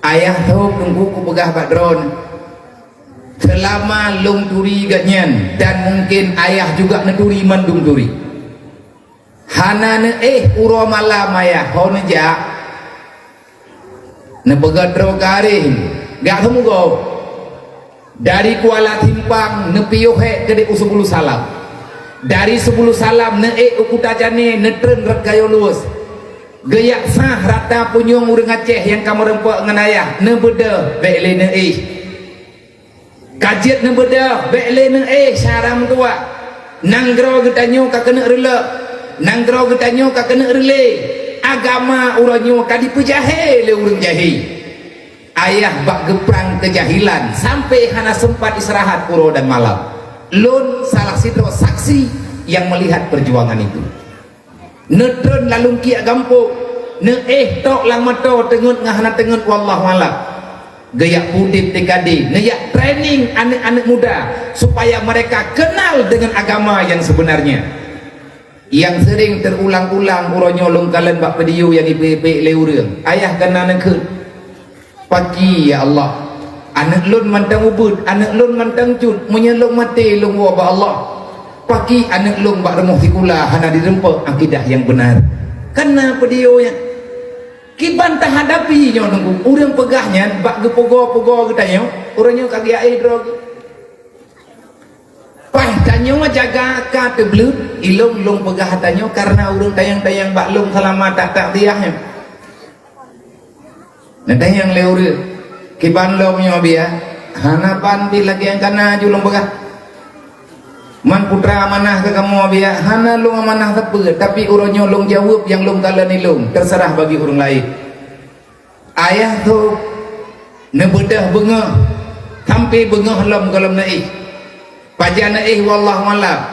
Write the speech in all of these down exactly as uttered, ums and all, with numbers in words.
Ayah tho teungku kupeugah bak droeneuh, seulama lôn turi gobnyan dan mungken ayah juga neuturi mandum turi. Hana neuéh uroe malam ayah ho neujak. Neupeugah droe keu areh, gak keumeugoe. Dari Kuala Simpang neupiôh hék keudéh u Subulu Salam. Dari Subulu Salam neuék u Kuta Cane neutreun rot Gayo Luweues. Geujak sah rata punyueng ureuëng Aceh nyang ka meurumpok ngon ayah neubeudôh bék lé neuéh. Ka jeuet neubeudôh bék lé neuéh syara meutuwah. Nanggroe geutanyoe ka keuneuk reulôk. Nanggroe geutanyoe ka keuneuk reulée. Agama uroe nyoe ka dipeujahé lé ureuëng jahé. Ayah bak geuprang keujahilan sampai hana seumpat istirahat uroe dan malam. Lôn salah sidroe saksi nyang meulihat peujuangan itu. Neutreun lam lungkiek gampông, neuéh tok lam moto teungeut ngon hana teungeut wallahu alam. Geujak peudeb T K D, neujak training aneuëk-aneuëk muda supaya mereka kenal dengan agama yang sebenarnya. Nyang seuring teurulang-ulang uroe nyoe lôn kalon bak video nyang jipeuék-ék lé ureuëng, ayah kana neukheun. Paki, ya Allah, aneuëk lôn mantong ubeuet, aneuëk lôn mantong cut, meunyoe lôn maté lôn woe bak Allah. Paki aneuëk lôn bak rumoh sikula hana jirumpok akidah nyang beunar. Kana peudiyô nyan. Kiban tahadapi nyoe teungku, ureuëng peugah nyan bak geupugoe-pugoe geutanyoe, ureuëng nyoe ka geujak éh droe geuh. Paih tanyoe jaga ka teubleuet, ilôn lôn peugah tanyoe kareuna ureuëng tanyong-tanyong bak lôn seulama that-that biah nyoe. Neutanyong lé ureuëng, "Kiban lom nyoe biah?" "Hana ban pih lagée nyang kana," ju lôn peugah. "Man putra amanah keu kamoe biah?" "Hana lôn amanah sapeue, tapi uroe nyoe lôn jaweueb nyang lôn kalon ilôn, teuseurah bagi ureuëng laén." Ayah tho neubeudôh beungoh, sampoe beungoh lom gohlom neuéh. Pajan neuéh wallahu alam.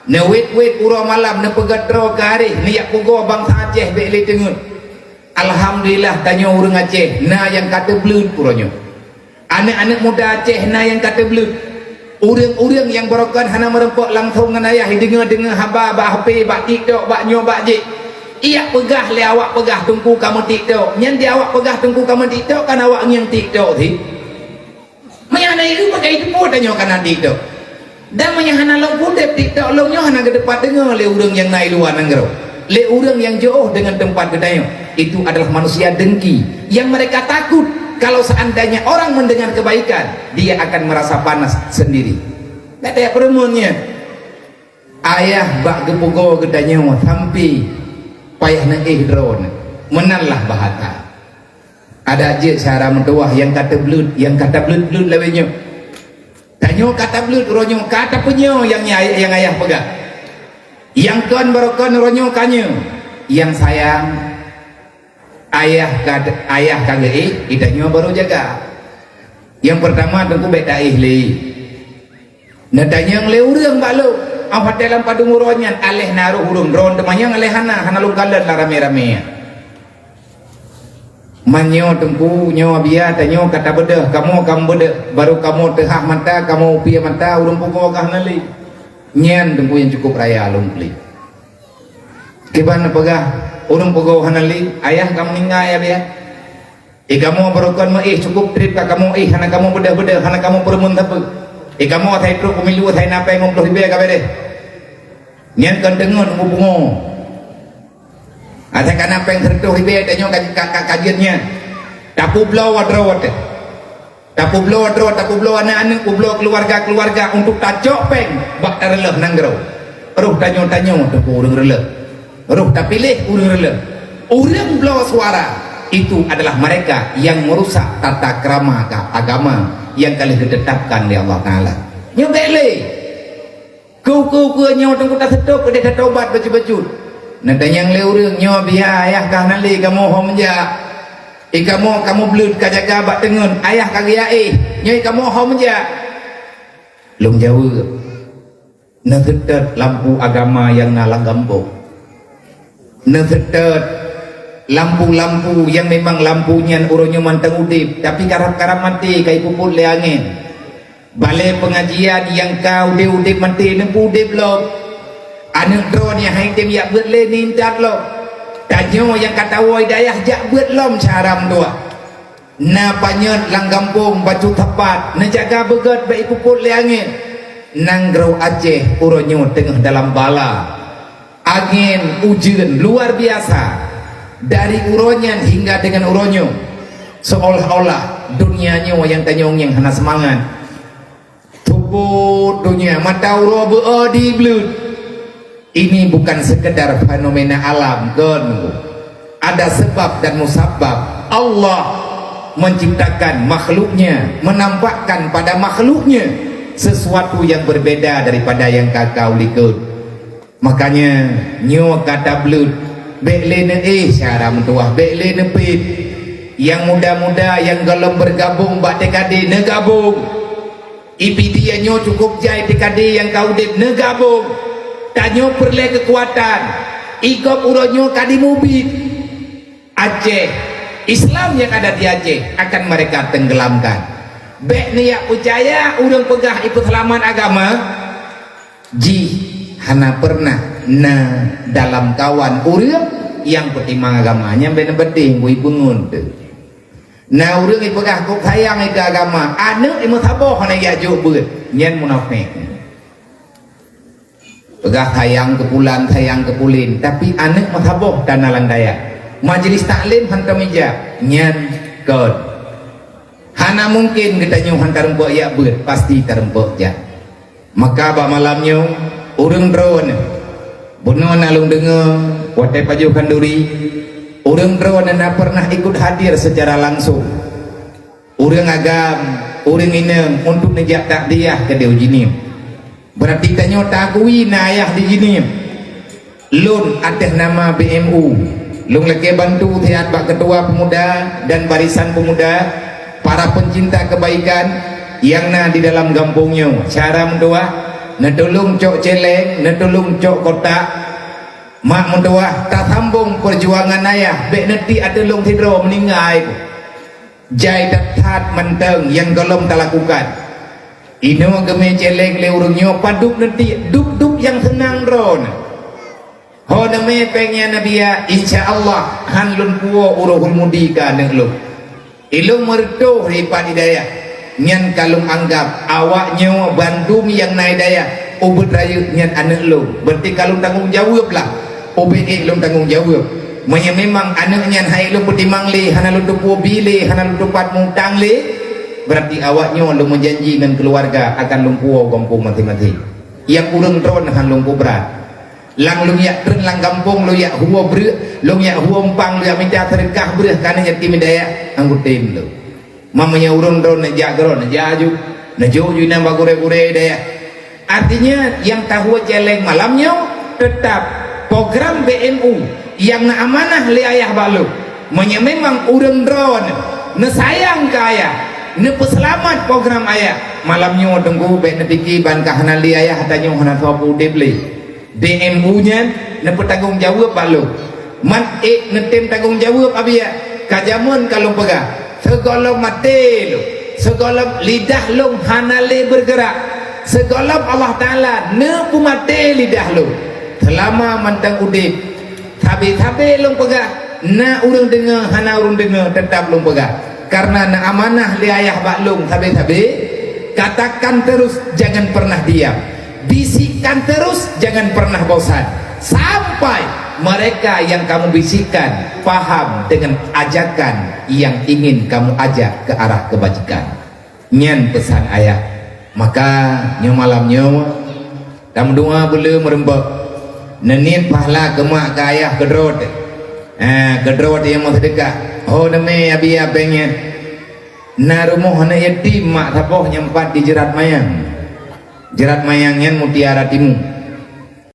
Neuwét-wét uroe malam neupeugét droe keu areh neujak pugoe bansa Aceh bék lé teungeut. Alhamdulillah tanyoe ureuëng Aceh na nyang ka teubleuet uroe nyoe. Aneuëk-aneuëk muda Aceh na nyang ka teubleuet. Ureuëng-ureuëng nyang barokon hana meurumpok langsong ngon ayah, deungoe-deungoe haba bak H P, bak TikTok, bak nyoe bak jih. Ijak peugah lé awak peugah teungku kamoe TikTok. Nyan di awak peugah teungku kamoe TikTok kan awak nyang TikTok sih. Meunyo hana ilu pakai teupeu tanyoe kana TikTok. Dan meunyo hana lôn peuudeb TikTok lôn nyoe hana geuteupat deungoe lé ureuëng nyang na i luwa nanggroe, lé ureuëng nyang jiôh deungon teumpat geutanyoe. Itu adalah manusia dengki yang mereka takut kalau seandainya orang mendengar kebaikan, dia akan merasa panas sendiri. Gata peureumeun nyan. Ayah bak geupugoe geutanyoe sampoe payah neuéh droeneuh. Meunanlah bahasa. Adak jeuet syara meutuwah nyang ka teubleuet, nyang ka tableuet-bleuet lawét nyoe. Tanyoe ka tableuet uroe nyoe, ka tapeunyoe nyang, nyang ayah peugah. Nyang kon barokon uroe nyoe ka nyoe. Nyang sayang, ayah ka, ayah ka geuéh, geutanyoe barô jaga. Nyang peurtama teungku bék taéh lé. Neutanyong lé ureuëng bak lôn, "Óh watée lam padum uroe nyan aléh na rôh ureuëng droen teumanyong aléh hana, hana lôn kalon lam ramé-ramé nyan?" Meunyoe teungku nyoe biah tanyoe ka tabeudôh, kamoe ka mubeudôh, barô kamoe teuhah mata, kamoe upié mata, ureuëng pugoe ka hana lé. Nyan teungku nyang cukup raya lôn peuleueh. Kiban neupeugah, ureuëng pugoe hana lé, ayah ka meuninggai ya biah. Eh, kamoe barokon meuéh cukup trép ka kamoe éh, hana kamoe beudôh-beudôh, hana kamoe peureumeun sapeue. Eh, kamoe asai trok peumilu asai na péng limong ploh ribée ka bédeh. Nyan kon teungeut meupungo. Asai ka na péng seureutôh ribée tanyoe ka, ka, ka, ka jeuet nyan. Tapeubloe droe watée. Tapeubloe droe, tapeubloe aneuëk-aneuëk, peubloe keuluwarga-keuluwarga untuk tacok péng bak tareulôh nanggroe. Roh tanyoe-tanyoe teungku ureuëng reulôh. Roh tapiléh ureuëng reulôh. Ureuëng bloe suara, itu adalah mereka yang merusak tata krama ka agama yang ka lheueh geutetapkan lé Allah Taala. Nyoe bék lé. Keu-keu-keu nyoe teungku taseutôt keudeh tatobat bacut-bacut. Neutanyong lé ureuëng, "Nyoe biah ayah ka hana lé kamoe ho meujak? Eh, kamoe, kamoe bleuet ka jaga bak teungeut, ayah ka geujak éh. Nyoe kamoe ho meujak?" Lôn jaweueb, "Neuseutôt lampu agama nyang na lam gampông. Neuseutôt lampu-lampu nyang memang lampu nyan uroe nyoe mantong udeb, tapi karab-karab maté ka jipeubuet lé angén. Balée peungajian nyang ka udeb-udeb maté neupeuudeb lom. Aneuëk droeneuh hai tem jak beuet lé ni intat lom. Tanyoe nyang ka tawoe dayah jak beuet lom syara meutuwah." Na panyöt lam gampông bacut sapat, neujaga beugöt bèk ipupot lé angén. Nanggroe Aceh uroe nyoe teungoh dalam bala. Angén ujeuen luar biasa. Dari uroe nyan hingga deungon uroe nyoe, seolah-olah dunia nyoe nyang tanyoe ngieng hana seumangat. Tupot donya mata uroe beu di bleut. Ini bukan sekedar fenomena alam, kon. Ada sebab dan musabab. Allah menciptakan makhluknya, menampakkan pada makhluknya sesuatu yang berbeda daripada yang ka kalikot. Makanya, nyoe ka tableut, bèk lé neuéh syara meutuwah, bèk lé neupiet. Nyang muda-muda nyang gohlom bergabung bak T K D, neugabung. I P D nyoe cukup jai T K D nyang ka udeb, neugabung. Tanyoe peureulèe keukuatan. I gob uroe nyoe ka dimubiet. Aceh, Islam yang ada di Aceh akan mereka tenggelamkan. Bèk neujak peucaya ureueng peugah ipeuseulamat agama, jih hana pernah na dalam kawan ureueng nyang peutimang agama. Nyan bèk neupeudeh bui peungeut teuh. Na ureueng ipeugah kok sayang keu agama, aneuk imeusaboh hana jak jok beuet, nyan munafék. Peugah sayang keu pulan, sayang keu pulen, tapi aneuk meusaboh tana lam dayah. Majlis taklim hantom ijak, nyan kon. Hana mungken geutanyoe han tareumpok jak beuet, pasti tareumpok jak. Maka bak malam nyoe, ureueng droeneuh, bunoe na lôn deungoe watèe pajoh khanduri, ureueng droeneuh na pernah ikut hadir secara langsung. Ureueng agam, ureueng inong untuk neujak takziah keudéh u Jeunieb. Berarti tanyoe taakui na ayah di Jeunieb. Lôn ateueh nama B M U, lôn lakèe bantu siat bak keutua peumuda dan barisan peumuda, para pencinta kebaikan nyang na di dalam gampông nyoe. Syara meutuwah, neutulông cok cèlèng, neutulông cok kotak. Mak meutuwah, tasambong peujuangan ayah, bèk neutiek ateueh lôn sidroe meuninggai. Jai that-that mantong nyang gohlom talakukan. Inoe geumè cèlèng lé ureueng nyoe padub neutiek, dub-dub nyang seunang droeneuh. Ho neumè pèng nyan neubia, insya Allah han lôn puwoe uroe Hulmudi keu aneuk lôn. Ilôn meureutôh dipat hidayah, nyan ka lôn anggab awak nyoe bandum nyang na hidayah ubit rayeuk nyan aneuk lôn. Berarti ka lôn tanggong jaweueb lah. Ubit ék lôn tanggong jaweueb. Meunyoe memang aneuk nyan han ék lôn peutimang lé, hana lôn teupeue bi lé, hana lôn teupat mutang lé, berarti awak nyoe lôn meujanji ngon keuluwarga akan lôn puwoe gampông maséng-maséng. Nyang ureueng droeneuh han lôn peubrat. Lam lôn jak treun lam gampông, lôn jak huwoe breueh, lôn jak huwoe umpang, lôn jak mita seudeukah breueh keu aneuk yatim hidayah, han kutem lôn. Meunyoe ureueng droeneuh jak keudroe, neujak aju, neujok ju inan bak gurèe-gurèe dayah. Artinya, nyang tahuwe cèlèng malam nyoe, teutap program B M U nyang na amanah lé ayah bak lôn. Meunyoe memang ureueng droeneuh neusayang keu ayah, neupeuseulamat program ayah, malam nyoe teungku bèk neupike ban ka hana lé ayah, tanyoe hana soe peu udeb lé. B M U nyan neupeutanggong jaweueb bak lôn. Man ék neutem tanggong jaweueb abiya, ka jameun ka lôn peugah, sigohlom maté lôn, sigohlom lidah lôn hana lé beugeurak, sigohlom Allah Taala neupeumaté lidah lôn. Seulama mantong udeb, sabe-sabe lôn peugah, na ureueng deungoe hana ureueng deungoe, teutap lôn peugah. Karena na amanah lé ayah bak lôn sabe-sabe, katakan terus, jangan pernah diam. Bisikkan terus, jangan pernah bosan. Sampai mereka yang kamu bisikkan paham dengan ajakan yang ingin kamu ajak ke arah kebajikan. Nyan peusan ayah. Maka, nyoe malam nyoe, tameudoa beu le meureumpok. Neuniet pahala keu mak keu ayah keudroe teuh. Ha, keudroe teuh nyang meuseudeukah. Ho neumè abi-abèe nyan. Na rumoh aneuk yatim mak saboh nyang pat di Jeurat Mayang. Jeurat Mayang nyan Mutiara Timu.